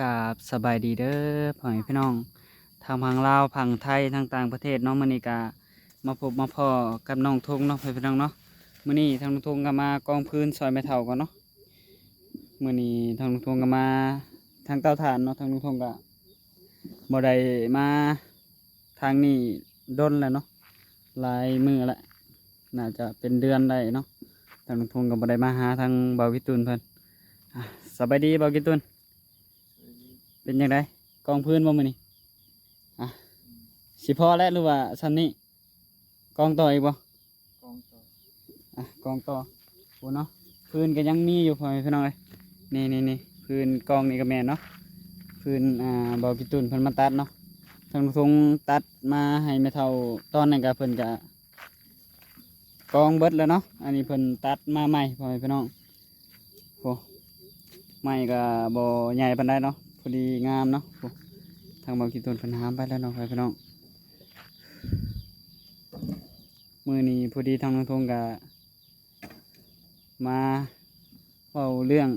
ກາບສະບາຍດີເດີພໍ່ແມ່ພີ່ນ້ອງ ທັງຝັ່ງລາວ ຝັ່ງໄທ ທັງຕ່າງປະເທດເນາະ. ມື້ນີ້ກະມາພົບມາພໍ້ກັບນ້ອງທົງເນາະ ພໍ່ແມ່ພີ່ນ້ອງເນາະ. ມື້ນີ້ທາງນ້ອງທົງກະມາກອງຟືນຊ່ອຍແມ່ເຖົ້າກ່ອນເນາະ. ມື້ນີ້ທາງນ້ອງທົງກະມາທາງເຕົາຖ່ານເນາະ. ທາງນ້ອງທົງກະບໍ່ໄດ້ມາທາງນີ້ດົນແລ້ວເນາະ ຫຼາຍມື້ແລ້ວ ໜ້າຈະເປັນເດືອນໄດ້ເນາະ. ທາງນ້ອງທົງກະບໍ່ໄດ້ມາຫາທາງບ່າວກິດຕຸນເພິ່ນ. ອ່າ ສະບາຍດີບ່າວກິດຕຸນ. ເປັນຈັ່ງໃດ ກອງຟືນບໍ່ມື້ນີ້? ອ່ະ ຊິພໍແລ້ວ ຫຼືວ່າຊ່ຳນີ້ ກອງຕໍ່ອີກບໍ່? ກອງຕໍ່ ອ່ະ ກອງຕໍ່ພຸ້ນເນາະ. ຟືນກໍຍັງມີຢູ່ ພໍ່ແມ່ພີ່ນ້ອງເອີຍ. ນີ້ໆໆ ຟືນກອງນີ້ກໍແມ່ນເນາະ ຟືນ ອ່າ ບ່າວກິດຕຸນເພິ່ນມາຕັດເນາະ. ທາງລຸງທົງຕັດມາໃຫ້ແມ່ເຖົ້າຕອນນັ້ນ ກໍເພິ່ນກໍກອງເບິດແລ້ວເນາະ. ອັນນີ້ເພິ່ນຕັດມາໃໝ່ ພໍ່ແມ່ພີ່ນ້ອງ. ໂອ້ ໄມ້ກໍບໍ່ໃຫຍ່ປານໃດເນາະ ພໍດີງາມເນາະ. ໂອ້ ທາງບ່າວກິດຕຸນເພິ່ນຫາມໄປແລ້ວເນາະ ພໍ່ແມ່ພີ່ນ້ອງ. ມື້ນີ້ພໍດີທາງລຸງທົງກໍມາເວົ້າເລື່ອງ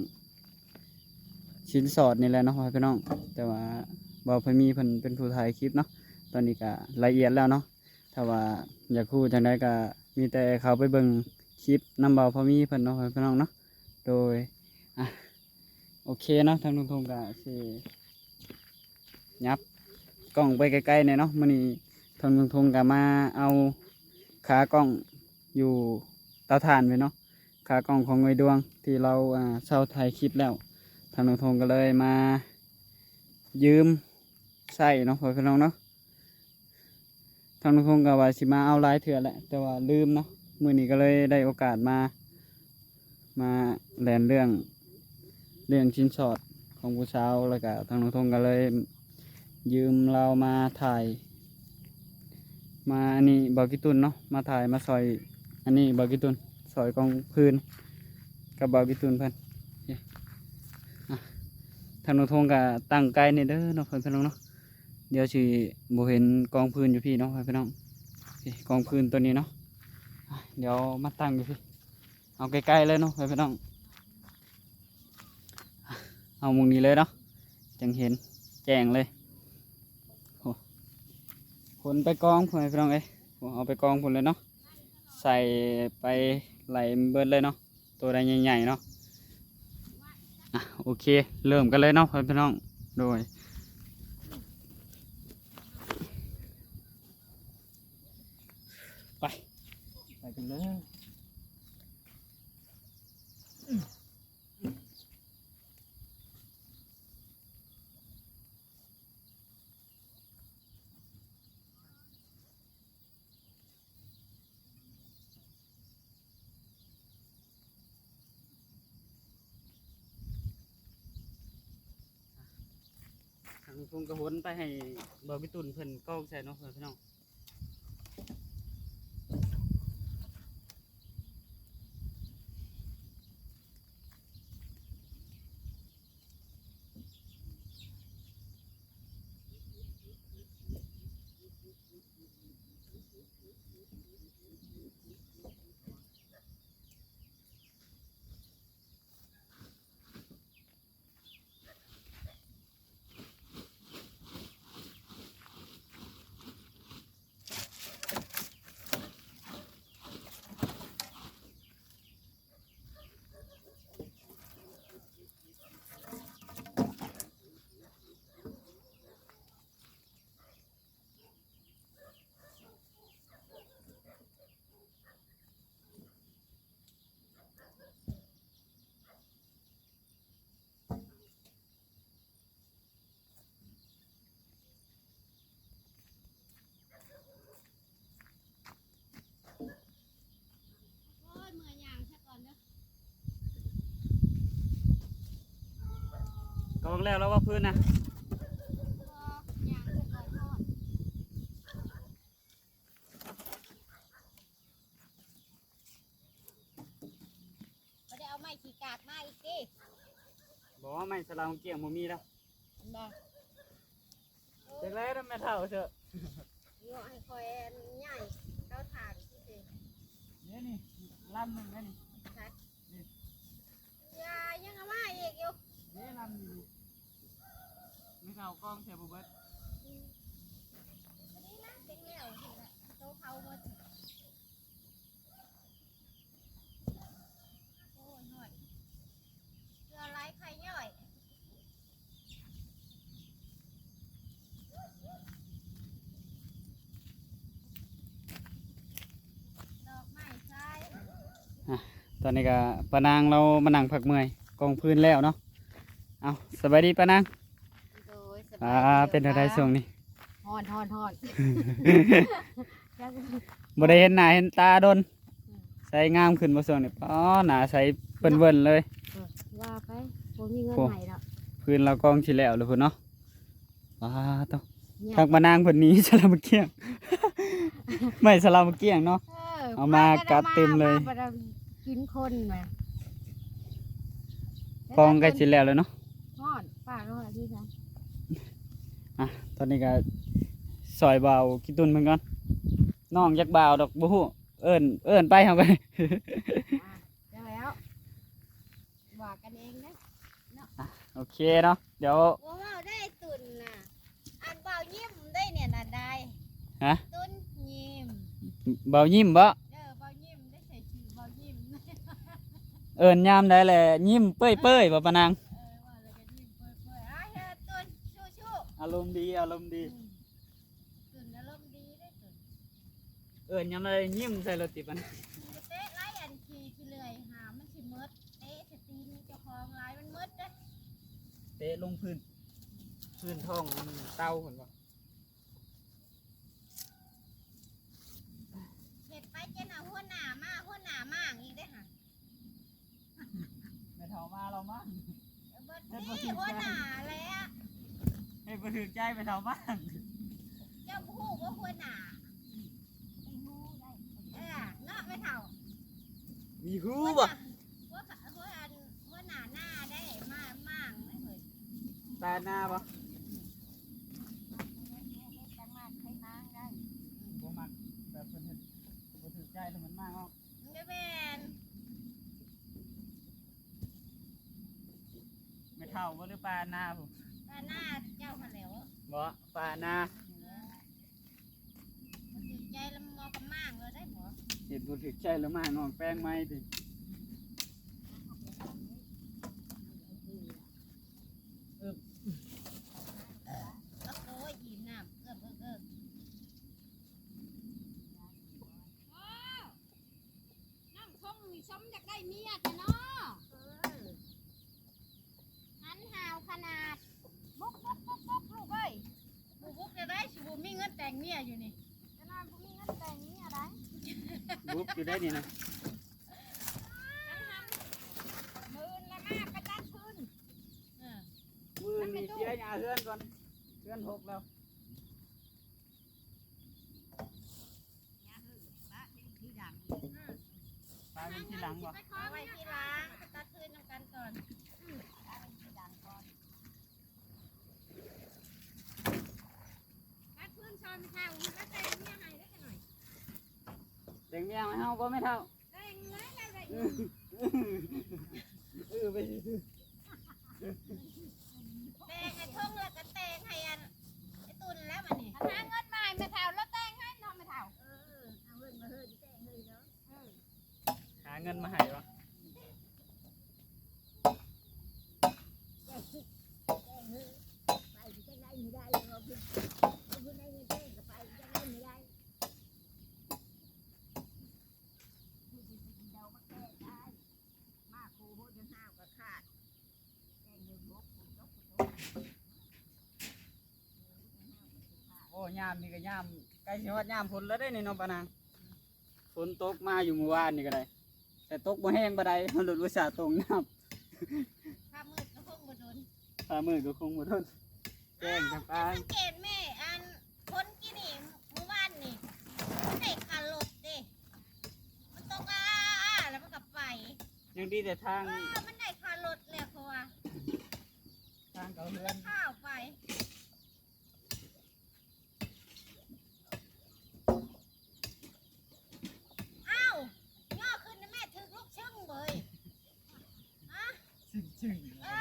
ສິນສອດນີ້ແຫຼະເນາະ ພໍ່ແມ່ພີ່ນ້ອງ. ແຕ່ວ່າບ່າວໄພມີເພິ່ນເປັນຜູ້ຖ່າຍຄລິບເນາະ ຕອນນີ້ກໍລະອຽດແລ້ວເນາະ. ຖ້າວ່າຢາກຮູ້ຈັ່ງໃດກໍມີແຕ່ເຂົ້າໄປເບິ່ງຄລິບນຳບ່າວພາມີເພິ່ນເນາະ ພີ່ນ້ອງເນາະ. ໂດຍ ອ່ະ ໂອເຄເນາະ ທາງລຸງທົງກໍຊິຫຍັບກ້ອງໄປໃກ້ໆແດ່ເນາະ. ມື້ນີ້ທາງລຸງທົງກໍມາເອົາຂາກ້ອງຢູ່ເຕົາຖ່ານເລີຍເນາະ ຂາກ້ອງຂອງເອື້ອຍດວງທີ່ລາວ ອ່າ ເຊົາຖ່າຍຄລິບແລ້ວ. ທາງລຸງທົງກໍເລີຍມາຢືມ ໃຊ້ເນາະ ພໍ່ແມ່ພີ່ນ້ອງເນາະ. ທາງລຸງທົງກໍວ່າຊິມາເອົາຫຼາຍເທື່ອແຫຼະ ແຕ່ວ່າລືມເນາະ. ມື້ນີ້ກໍເລີຍໄດ້ໂອກາດມາ ມາແລ່ນເລື່ອງ ເລື່ອງສິນສອດຂອງຜູ້ສາວ ແລ້ວກໍທາງລຸງທົງກໍເລີຍຢືມລາວມາຖ່າຍ ມາອັນນີ້ບ່າວກິດຕຸນເນາະ ມາຖ່າຍມາຊ່ອຍ ອັນນີ້ບ່າວກິດຕຸນ ຊ່ອຍກອງຟືນກັບບ່າວກິດຕຸນເພິ່ນ. ອ່ະ ທາງລຸງທົງກໍຕັ້ງໄກແດ່ເດີເນາະ ພໍ່ແມ່ພີ່ນ້ອງເນາະ. ດຽວຊິບໍ່ເຫັນກອງຟືນຢູ່ພີ້ເນາະ ພໍ່ແມ່ພີ່ນ້ອງ. ນີ້ກອງຟືນຕົວນີ້ເນາະ ດຽວມາຕັ້ງຢູ່ພີ້ ເອົາໃກ້ໆເລີຍເນາະ ພໍ່ແມ່ພີ່ນ້ອງ. ເອົາໝ່ອງນີ້ເລີຍເນາະ ຈັ່ງເຫັນແຈ້ງເລີຍ. ໂອ້ ຂົນໄປກອງ ພໍ່ແມ່ພີ່ນ້ອງເອີຍ. ໂອ້ ເອົາໄປກອງພຸ້ນເລີຍເນາະ ໃສ່ໄປໄຫຼເບິດເລີຍເນາະ ໂຕໃດໃຫຍ່ໆເນາະ. ອ່ະ ໂອເຄ ເລີ່ມກັນເລີຍເນາະ ພໍ່ແມ່ພີ່ນ້ອງ. ໂດຍ ໄປ ໄປກັນເລີຍ. ທາງພຸ້ນກໍຫົນໄປໃຫ້ບ່າວກິດຕຸນເພິ່ນກອງໃສ່ເນາະ ພີ່ນ້ອງ. ໂອ້ຍ ເມື່ອຍ ຍ່າງຊະກ່ອນເດີ. ກອງແລ້ວແລ້ວວ່າພື້ນນະ? ບໍ່ ຍ່າງຊະກ່ອນ ຮ້ອນ. ບໍ່ໄດ້ເອົາໄມ້ຂີ້ກາກມາອີກຕິ? ບໍ່ ໄມ້ສະເລົາກ້ຽງບໍ່ມີແລ້ວ. ເຫັນບໍ່? ໂອ້ ຈັກແລ້ວນຳແມ່ເຖົ້າເຖາະ. ເງາະໃຫ້ຂ້ອຍອັນໃຫຍ່ເຕົາຖ່ານຊື່ໆ. ນີ້ ນີ້ ລຳໜຶ່ງແລ້ວນີ້. ໃສ? ນີ້. ຢ່າ ຍັງເອົາມາອີກຢູ່. ນີ້ ລຳນີ້. ເງົາກ້ອງໃສ່ບໍ່ເບິດ. ອັນນີ້ນະ ເຕັມແລ້ວນີ້ລະ ໂຕເຂົາໝົດ. ໂອ້ຍ ຮ້ອນ ເກືອໄຫຼໄຂ້ຍ້ອຍ ດອກໄມ້ຊາຍ. ອ່ະ ຕອນນີ້ກະປ້ານາງລາວມານັ່ງພັກເມື່ອຍ ກອງຟືນແລ້ວເນາະ. ເອົາ ສະບາຍດີປ້ານາງ. ໂດຍ ສະບາຍດີ. ອ່າ ເປັນຈັ່ງໃດຊ່ວງນີ້? ຮ້ອນ ຮ້ອນ ຮ້ອນ ບໍ່ໄດ້ເຫັນໜ້າເຫັນຕາດົນ. ອືມ ໃສງາມຂຶ້ນບໍ່ຊ່ວງນີ້? ອໍ ໜ້າໃສເປິ້ນເວີ້ນເລີຍ. ເອີ ວ່າໄປ ບໍ່ມີເງິນໃຫ້ດອກ. ຟືນລາວກອງຊິແລ້ວແລ້ວພຸ້ນເນາະ. ປາໂຕ ທາງປ້ານາງເພິ່ນໜີສະລາມະກ້ຽງ ໄມ້ສະລາມະກ້ຽງເນາະ. ເອີ ເອົາມາກັດເຕັມເລີຍ ມາບັດກິນຄົນນະ. ກອງໃກ້ຊິແລ້ວແລ້ວເນາະ. ຮ້ອນ ປາກເຮົາອະທິໄສ. ອ່ະ ຕອນນີ້ກະຊ່ອຍບ່າວກິຕຸນເພິ່ນກ່ອນ. ນ້ອງຈັກບ່າວດອກບໍ່ຮູ້ ເອີ້ນ ເອີ້ນໄປເຮົາກະ ອ່ະ ຈັ່ງແລ້ວ ວ່າກັນເອງເດ້ເນາະ. ອ່ະ ໂອເຄເນາະ ດຽວ ບໍ່ເວົ້າໄດ້ຕຸນນະ. ອັນເວົ້າຍິ້ມໄດ້ນີ້ນະໄດ້. ຮະ? ຕຸນຍິ້ມ. ເວົ້າຍິ້ມບໍ? ເອີ ເວົ້າຍິ້ມໄດ້ ໃສ່ຊື່ເວົ້າຍິ້ມ. ເອີ້ນຍາມໃດແຫຼະຍິ້ມເປີ້ຍໆບໍປ້ານາງ? ເອີ ເວົ້າແລ້ວກະຍິ້ມເປີ້ຍໆ. ອ່າ ເຮັດຕຸນ ສູ້ໆ. ອາລົມດີ ອາລົມດີ. ອືມ ຕຸນອາລົມດີເດ້ຕຸນ. ເອີ້ນຍາມໃດຍິ້ມໃສ່ໂລດຕິມັນ. ເຕະໄລ່ອັນຂີ້ ຂີ້ເລື່ອຍຫາມັນຊິໝົດ ເຕະໃສ່ຕີນເຈົ້າຂອງຫຼາຍມັນໝົດເດ້. ເຕະລົງພື້ນ ພື້ນທ້ອງເຕົາພຸ້ນບໍ? ເຮັດໄປຈົນເອົາຫົວໜ້າມາ ຫົວໜ້າມ້າງອີກເດ້ຫັ້ນ. ແມ່ເຖົ້າມາລາວມາ ເອີ ເບິດນີ້ຫົວໜ້າແຫຼະ. ເຮັດບໍ່ຖືກໃຈແມ່ເຖົ້າມາ. ເຈົ້າບໍ່ຮູ້ບໍ່ຫົວໜ້າ? ໄດ້ຮູ້ໄດ້ ເອີ ເນາະແມ່ເຖົ້າ. ມີຮູ້ບໍ່? ຫົວ ຫົວ ອັນ ຫົວໜ້ານາໄດ້ ມາ ມ້າງເລີຍ. ຕານາບໍ່? ເຮັດຈັງໝາກໃສ່ມ້າງໄດ້. ບໍ່ມັກແບບເພິ່ນເຮັດບໍ່ຖືກໃຈແລ້ວມັນມ້າງອອກ. ແມ່ນ. ແມ່ເຖົ້າບໍ່ ຫຼືປ້ານາພຸ້ນ? ປ້ານາເຈົ້າຫັ້ນແຫຼະ. ບໍ່ ປ້ານາ ເອີ ບໍ່ຖືກໃຈລະໝໍກະມ້າງເລີຍໄດ໋. ບໍ່ ເຮັດບໍ່ຖືກໃຈລະມ້າງອອກແປງໃໝ່ຕິ. ອຶບ ໂອ້ຍ ອີ່ມນ້ຳ ເອີບ ເອີບ ເອີບ. ນ້ອງທົງນີ້ສົມຢາກໄດ້ເມຍແທ້ເນາະ. ເອີ ຫັນຫາວຂະໜາດ ບຸກ ບຸກ ບຸກ ບຸກ ລູກເອີຍ. ບໍ່ບຸກແນວໃດ ຊິບໍ່ມີເງິນແຕ່ງເມຍຢູ່ນີ້. ຂະໜາດບໍ່ມີເງິນແຕ່ງເມຍໃດ ບຸກຢູ່ໄດ໋ນີ້ນະ. ຫັນ ຫັນ ມື້ອື່ນລະມາໄປຕັດຟືນ. ເອີ ມື້ອື່ນນີ້ເສຍຫຍ້າເຮືອນກ່ອນ ເຮືອນຫົກແລ້ວ. ປະໄວ້ທີຫຼັງ ປະໄວ້ທີຫຼັງບໍ່? ເອົາໄວ້ທີຫຼັງ ໄປຕັດຟືນນຳກັນກ່ອນ. ອືມ ປະໄວ້ທີຫຼັງກ່ອນ ຕັດຟືນຊອຍແມ່ເຖົ້າ ມາແຕ່ງເມຍໃຫ້ໄດ້ຈັກໜ້ອຍ. ແຕ່ງເມຍໃຫ້ເຮົາບໍ່ແມ່ເຖົ້າ? ແຕ່ງເລີຍ ແຕ່ງເລີຍ ເອີ ໄປຊື່ໆ. ແຕ່ງໃຫ້ທົງແລ້ວກະແຕ່ງໃຫ້ອັນ ໄອ້ຕຸ່ນແລ້ວບັດນີ້ ຫາເງິນມາໃຫ້ແມ່ເຖົ້າ ແລ້ວແຕ່ງໃຫ້ເນາະແມ່ເຖົ້າ. ເອີ ເອົາເງິນມາເຮີ້ນແຕ່ງເລີຍເນາະ. ເອີ ຫາເງິນມາໃຫ້ບໍ່? ແຕ່ງເຮີ້ນ ແຕ່ງເຮີ້ນ ໄປຊິຈັ່ງໃດບໍ່ໄດ້ ເອົາເພິ່ນ ເອົາເພິ່ນໄດ້ເງິນແຕ່ງກະໄປຊິຈັ່ງໃດບໍ່ໄດ້. ໂອ້ ຍາມນີ້ກະຍາມ ໃກ້ຊິຮອດຍາມຝົນແລ້ວເດ້ນີ້ເນາະ ປ້ານາງ. ຝົນຕົກມາຢູ່ມື້ວານນີ້ກະໄດ້ ແຕ່ຕົກບໍ່ແຮງປານໃດ ເຮົາລົດອຸດສ່າຕົງນ້ຳ. ຟ້າມືດກະຄົງບໍ່ດົນ ຟ້າມືດກະຄົງບໍ່ດົນ ແຈ້ງຈັ່ງປານ. ສັງເກດແມ່ ອັນ ຝົນກີ້ນີ້ ມື້ວານນີ້ ມັນໄດ້ຄາລົດເດ້ ມັນຕົກອ້າໆ ແລ້ວມັນກະໄປ. ຍັງດີແຕ່ທາງ ເອີ ມັນໄດ້ຄາລົດແລ້ວ ເພາະວ່າ ທາງເຂົ້າເຮືອນ ມັນຂ້າວໄປ. ອ້າວ ຍໍຂຶ້ນນະແມ່ ຖືກລູກຊຶ້ງເວີຍ. ຮະ? ຊຶ້ງໆ ເອີ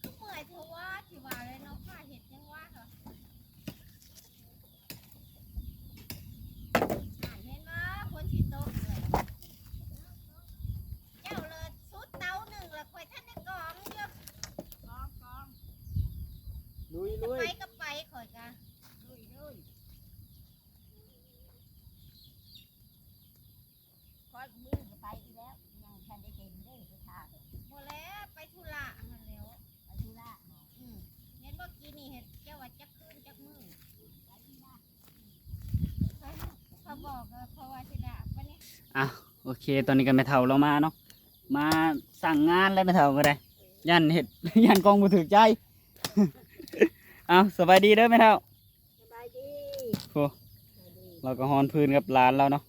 ຄືເມື່ອຍແ ມື້ກໍໄປອີກແລ້ວ ຍັງບໍ່ທັນໄດ້ເຫັນເດ້ ໄປຖ້າ ບໍ່ແລ້ວ ໄປທຸລະຫັ້ນແຫຼ້ວ ໄປທຸລະບໍ? ອືມ ແມ່ນບໍ່? ກີ້ນີ້ເຮັດ ເຈົ້າວ່າຈັກຄືນຈັກມື້ ໄປທຸລະ ໄປ ເຂົາບອກ ເອີ ເພາະວ່າທຸລະ ບັດນີ້ ອ່ະ ໂອເຄ ຕອນນີ້ກໍແມ່ເຖົ້າລາວມາເນາະ ມາສັ່ງງານແລ້ວແມ່ເຖົ້າກໍໄດ້ ຢ້ານເຮັດ ຢ້ານກ້ອງບໍ່ຖືກໃຈ. ເອົາ ສະບາຍດີເດີແມ່ເຖົ້າ. ສະບາຍດີ. ໂອ້ ສະບາຍດີ. ລາວກໍຮ້ອນພື້ນກັບຫຼານລາວເນາະ.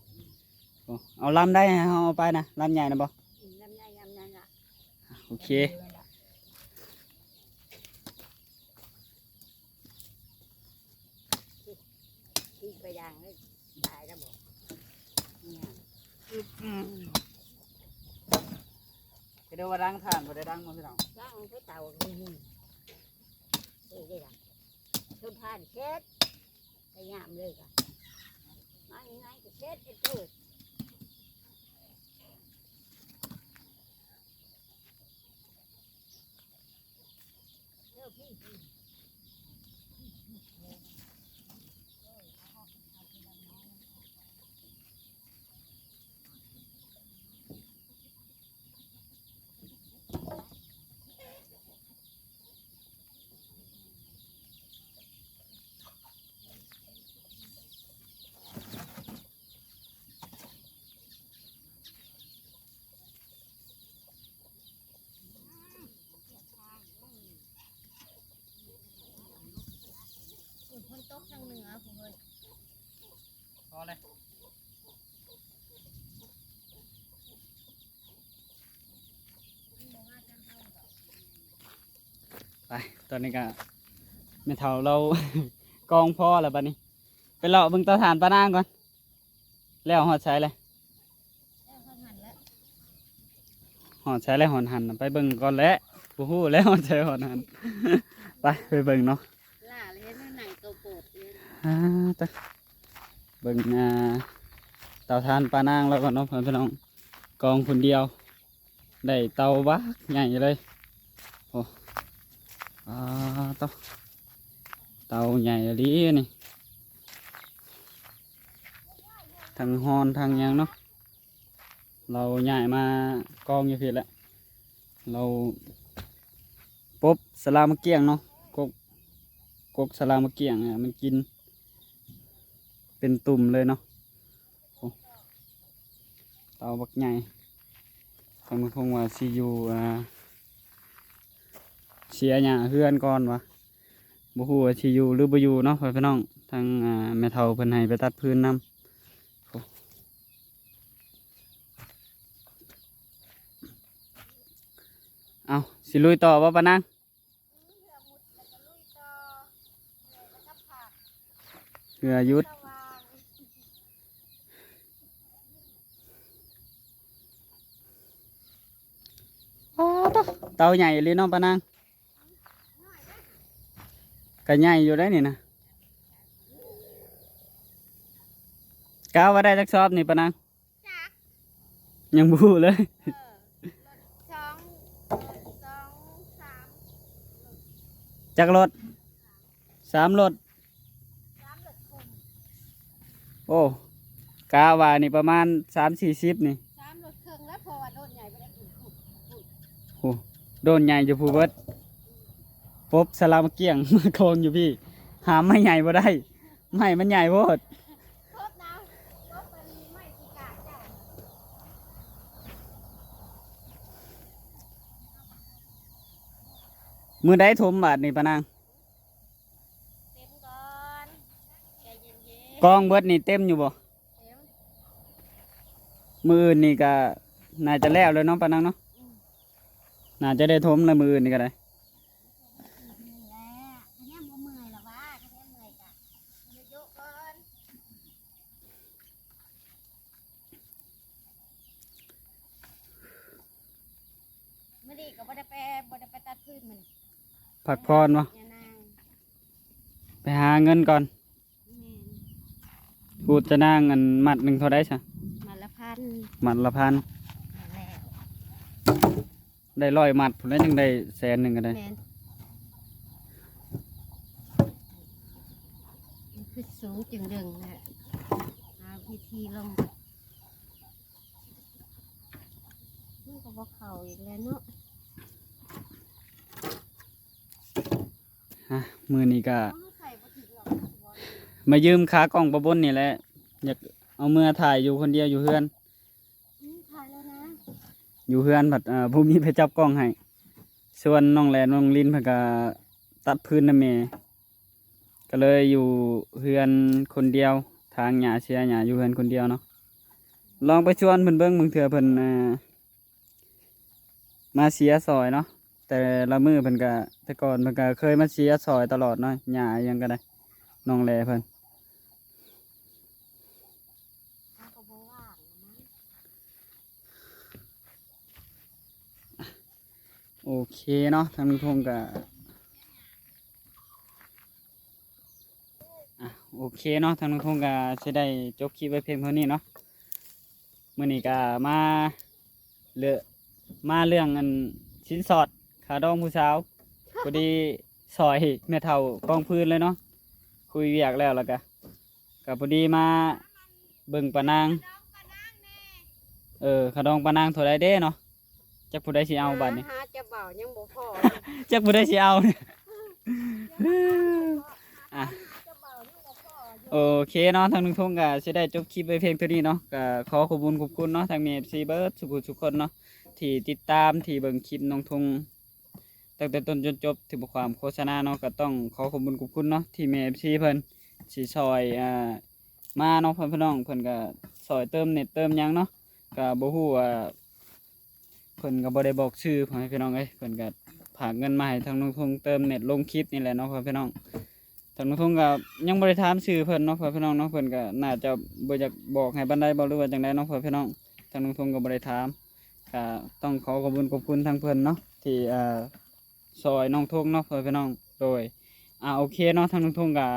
ໂອ້ ເອົາລຳໃດໃຫ້ເຮົາເອົາໄປນະ? ລຳໃຫຍ່ນະບໍ່? ອືມ ລຳໃຫຍ່ ລຳໃຫຍ່ລະ. ໂອເຄ ທີ່ໄປຢ່າງເລີຍ ຕາຍແລ້ວບໍ່? ອືມ ອືມ ຄືເດີວ່າດັງ ຖ່ານບໍ່ໄດ້ດັງບໍ່ພີ່ນ້ອງ? ດັງຄືເຕົານີ້ ນີ້ ເອີ ໄດ້ລະ ເທິງຜ່ານເຂດ ພະຍາຍາມເລີຍກະ ມາຍັງໄງກໍເຂດເຮັດເກີດ ເດີພີ່. ຝົນຕົກທາງເໜືອພຸ້ນເວີຍ ພໍແລ້ວ. ໄປ ຕອນນີ້ກະແມ່ເຖົ້າລາວກອງພໍແລ້ວ ບັດນີ້ໄປເລາະເບິ່ງເຕົາຖ່ານປານາງກ່ອນ. ແລ້ວຮອດໃສແລ້ວ? ຮອດຫັ້ນແລ້ວ ຮອດໃສແລ້ວ? ຮອດຫັ້ນນະ ໄປເບິ່ງກ່ອນແຫຼະ ບໍ່ຮູ້ແລ້ວຮອດໃສຮອດຫັ້ນ. ໄປ ໄປເບິ່ງເນາະ ຫຼ້າເລີຍເນາະ ນັ່ງໂຕໂປດເລີຍ. ອ່າ ຕະ ເບິ່ງ ອ່າ ເຕົາຖ່ານປານາງລາວກ່ອນເນາະ ພໍ່ແມ່ພີ່ນ້ອງ ກອງຄົນດຽວ ໄດ້ເຕົາບັກໃຫຍ່ເລີຍ. ໂອ້ ອ່າ ເຕົາ ເຕົາໃຫຍ່ອີ່ຫຼີນີ້ ທັງຮ້ອນທັງຫຍັງເນາະ. ລາວຍ້າຍມາກອງຢູ່ພີ້ແຫຼະ ລາວປົບສະລາມະກ້ຽງເນາະ ກົກ ກົກສະລາມະກ້ຽງ ມັນກິນເປັນຕຸ່ມເລີຍເນາະ. ໂອ້ ເຕົາບັກໃຫຍ່ ທາງລຸງພົງວ່າຊິຢູ່ ອ່າ ເສຍຫຍ້າເຮືອນກ່ອນວ່າ ບໍ່ຮູ້ວ່າຊິຢູ່ຫຼືບໍ່ຢູ່ເນາະ ພໍ່ແມ່ພີ່ນ້ອງ. ທາງ ອ່າ ແມ່ເຖົ້າເພິ່ນໃຫ້ໄປຕັດຟືນນຳ. ໂອ້ ເອົ້າ ຊິລຸຍຕໍ່ບໍ່ປານາງ? ເຮືອຢຸດ. ອໍ ເຕົາໃຫຍ່ອີ່ຫຼີເນາະປານາງ. ກະໃຫຍ່ຢູ່ໄດ໋ນີ້ນະ. ກະວ່າໄດ້ຈັກຊອບນີ້ປານາງ? ຈັກ ຍັງບໍ່ຮູ້ເລີຍ. ເອີ ລົດສອງ ລົດສອງ ສາມ ຈັກລົດ? ສາມລົດ ສາມລົດຄົນ. ໂອ້ ກະວ່ານີ້ປະມານສາມສີ່ສິບນີ້ ສາມລົດເຄິ່ງແລ້ວ ເພາະວ່າໂດນໃຫຍ່ບໍ່ໄດ້. ໂອ້ ໂດນໃຫຍ່ຢູ່ພຸ້ນເບິດ ປົບສະລາມະກ້ຽງມາກອງຢູ່ພີ້ ຫາໄມ້ໃຫຍ່ບໍ່ໄດ້ ໄມ້ມັນໃຫຍ່ໂພດ. ຄົບນະ ຄົບອັນໄມ້ທີ່ກາດເຈົ້າ. ມື້ໃດຖົມບາດນີ້ປານາງ? ເຕັມກ່ອນ ໃຈເຢັນໆ. ກອງເບິດນີ້ເຕັມຢູ່ບໍ່? ເຕັມ. ມື້ອື່ນນີ້ກະໜ້າຈະແລ້ວແລ້ວເນາະປານາງເນາະ. ອືມ ໜ້າຈະໄດ້ຖົມແລ້ວມື້ອື່ນນີ້ກະໄດ້. ແລ້ວ ຄັນຍັງບໍ່ເມື່ອຍລະຫວາ ຄັນຍັງເມື່ອຍກະໂຍະໆກ່ອນ. ມື້ນີ້ກໍບໍ່ໄດ້ໄປ ບໍ່ໄດ້ໄປຕັດຟືນມື້ນີ້ ພັກຜ່ອນບໍ່? ໄປຫາເງິນກ່ອນ. ແມ່ນ. ພູດຕະນາງ ອັນມັດໜຶ່ງເທົ່າໃດຊະ? ມັດລະພັນ. ມັດລະພັນ. ແມ່ນແລ້ວ. ໄດ້ຮ້ອຍມັດພຸ້ນແຫຼະ ຈັ່ງໄດ້ແສນໜຶ່ງກໍໄດ້. ແມ່ນ. ມັນຄືສູງຈຶ່ງດຶງແຫຼະ ຫາວິທີລົງກ່ອນ. ບໍ່ເຂົ້າອີກແລ້ວເນາະ. ຮະ ມື້ນີ້ກະມາຢືມຂາກ້ອງປ້າບົນນີ້ແຫຼະ ຢາກເອົາເມືອຖ່າຍຢູ່ຄົນດຽວຢູ່ເຮືອນ. ອືມ ຖ່າຍແລ້ວນະ. ຢູ່ເຮືອນພັດ ເອີ ບໍ່ມີໃຜຈັບກ້ອງໃຫ້. ສ່ວນນ້ອງແຫຼ ນ້ອງລິນເພິ່ນກະຕັດຟືນນຳແມ່ ກໍເລີຍຢູ່ເຮືອນຄົນດຽວ ຖາງຫຍ້າເສຍຫຍ້າຢູ່ເຮືອນຄົນດຽວເນາະ. ລອງໄປຊວນເພິ່ນເບິ່ງ ບາງເທື່ອເພິ່ນ ເອີ ມາເສຍຊ່ອຍເນາະ. ແຕ່ລະມື້ເພິ່ນກະ ແຕ່ກ່ອນເພິ່ນກະເຄີຍມາເສຍຊ່ອຍຕະຫຼອດເນາະ ຫຍ້າອີ່ຫຍັງກໍໄດ້ ນ້ອງແຫຼເພິ່ນ. ເຮົາກໍບໍ່ວ່າງນະ. ໂອເຄເນາະ ທາງລຸງທົງກະ ອ່ະ ໂອເຄເນາະ ທາງລຸງທົງກະຊິໄດ້ຈົບຄລິບໄວ້ພຽງເທົ່ານີ້ເນາະ. ມື້ນີ້ກະມາເລື່ອງ ມາເລື່ອງອັນສິນສອດຄ່າດອງຜູ້ສາວ ພໍດີຊ່ອຍແມ່ເຖົ້າກອງຟືນເລີຍເນາະ. ຄຸຍວຽກແລ້ວ ແລ້ວກະ ກະພໍດີມາເບິ່ງປ້ານາງ ເອີ ຄ່າດອງປ້ານາງເທົ່າໃດເດ້ເນາະ. ຈັກຜູ້ໃດຊິເອົາບາດນີ້ ຫາເຈົ້າບ່າວຍັງບໍ່ພໍ ຈັກຜູ້ໃດຊິເອົາ. ອ່ະ ໂອເຄເນາະ ທາງລຸງທົງກະຊິໄດ້ຈົບຄລິບໄວ້ພຽງເທົ່ານີ້ເນາະ. ກະຂໍຂອບຄຸນຂອບຄຸນເນາະ ທາງແມ່ເອັຟຊີເບິດສູ່ຜູ້ສູ່ຄົນເນາະ ທີ່ຕິດຕາມ ທີ່ເບິ່ງຄລິບນ້ອງທົງ ຕັ້ງແຕ່ຕົ້ນຈົນຈົບ ຖືວ່າຄວາມໂຄສະນາເນາະ. ກໍຕ້ອງຂໍຂອບຄຸນຂອບຄຸນເນາະ ທີ່ແມ່ເອັຟຊີເພິ່ນຊິຊ່ອຍ ອ່າ ມາເນາະ ພໍ່ແມ່ພີ່ນ້ອງ. ເພິ່ນກໍຊ່ອຍເຕີມເນັດເຕີມຫຍັງເນາະ ກໍບໍ່ຮູ້ວ່າ ເພິ່ນກໍບໍ່ໄດ້ບອກຊື່ ພໍ່ແມ່ພີ່ນ້ອງເອີຍ. ເພິ່ນກໍຝາກເງິນມາໃຫ້ທາງລຸງທົງເຕີມເນັດລົງຄລິບນີ້ແຫຼະເນາະ ພໍ່ແມ່ພີ່ນ້ອງ. ທາງລຸງທົງກໍຍັງບໍ່ໄດ້ຖາມຊື່ເພິ່ນເນາະ ພໍ່ແມ່ພີ່ນ້ອງເນາະ. ເພິ່ນກໍໜ້າຈະບໍ່ຢາກບອກໃຫ້ປານໃດບໍ ຫຼືວ່າຈັ່ງໃດເນາະ ພໍ່ແມ່ພີ່ນ້ອງ. ທາງລຸງທົງກໍບໍ່ໄດ້ຖາມ ກະຕ້ອງຂໍຂອບຄຸນຂອບຄຸນທາງເພິ່ນເນາະ ທີ່ ເອີ ຊ່ອຍນ້ອງທົງເນາະ ພໍ່ແມ່ພີ່ນ້ອງ. ໂດຍ ອ່າ ໂອເຄເນາະ ທາງລຸງທົງກະ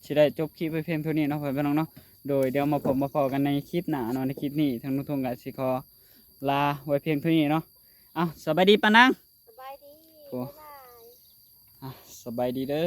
ຊິໄດ້ຈົບຄລິບໄວ້ພຽງເທົ່ານີ້ເນາະ ພໍ່ແມ່ພີ່ນ້ອງເນາະ. ໂດຍ ດຽວມາພົບມາພໍ້ກັນໃນຄລິບໜ້າເນາະ. ໃນຄລິບນີ້ທາງລຸງທົງກະຊິຂໍລາໄວ້ພຽງເທົ່ານີ້ເນາະ. ເອົ້າ ສະບາຍດີປ້ານາງ. ສະບາຍດີ ໂອ້ ບາຍບາຍ. ອ່ະ ສະບາຍດີເດີ.